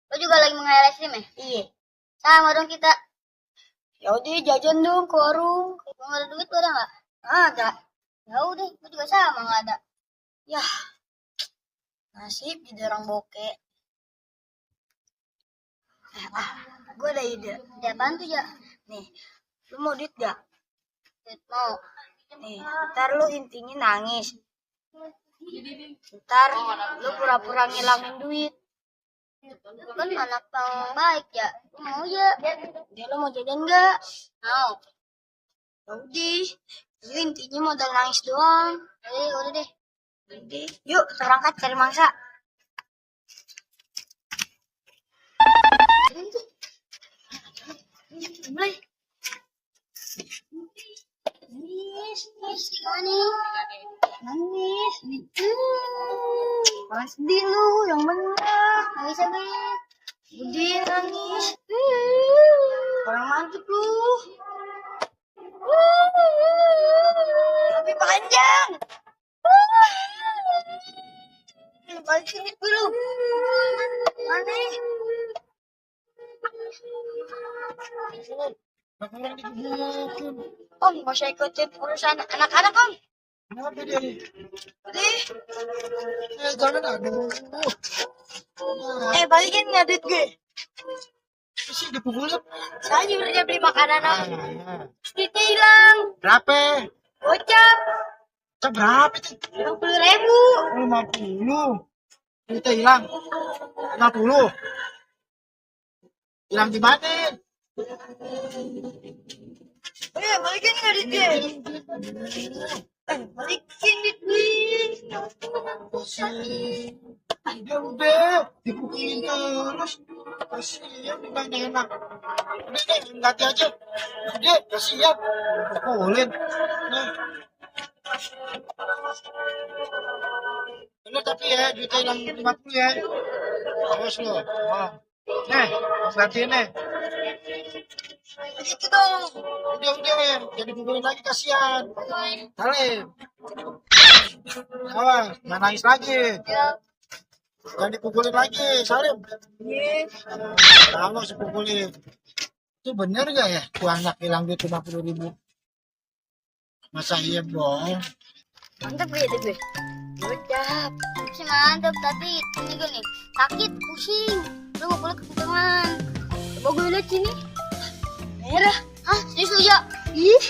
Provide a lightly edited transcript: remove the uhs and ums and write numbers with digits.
Lo juga lagi menghayal es krim ya? Iya. Sama dong kita. Ya udah jajan dong ke warung. Lo gak ada duit, lo ada nggak? Ada. Ya udah, gue juga sama nggak ada. Ya. Nasib jadi orang bokeh. Gue ada ide. Ya apaan tuh ya? Nih, lu mau duit gak? Duit mau. Nih, ntar lu intinya nangis. Ntar lu pura-pura ngilangin duit. Kan anak yang baik ya. Lo mau ya? Dia lu mau jajan gak? Mau. Ya udah. Lu intinya modal nangis doang. Udah deh. Udah. Yuk, kita berangkat cari mangsa. Mulai. Nangis gimana nih? Nangis. Jangan sedih lu, yang bener. Nangis apa ya? Udah nangis. Orang mantep lu. Tapi panjang. Balik sini dulu. Mana? Om, gak usah ikutin urusan anak-anak, Om. Kenapa dia nih? Deh. Jangan aduh. Balikin nggak duit gue? Sih dipukulin. Saya udah beli makanan, Om. Ah, Duitnya hilang. berapa? Gocap. Cak berapa sih? 50.000. 50. Kita hilang. 50. Hilang di mana? Balikin nggak duit gue? Balikin duit gue. Udah, dipukulin terus. Kasihan, udah gak enak. Udah deh, ganti aja. Udah, kasihan. Dipukulin. Nah. Bener tapi ya, duitnya hilang 50 ya. Awas lo. Oh. Nih, gantiin nih. Gitu dong. Udah, jadi dipukulin lagi kasihan. Salim. Awas, jangan nangis lagi. Ya. Jangan dipukulin lagi, Salim. Iya. Kamu sepukulin. Itu bener gak ya? Tuh anak hilang duit 50.000. Masa iya bohong? Mantap gue itu gue. Gocap. Sih mantap, tapi ini gue nih sakit, pusing. Lu mau pulang kekencangan. Coba gue liat sini. Merah. Hah? Serius lu ya? Ih,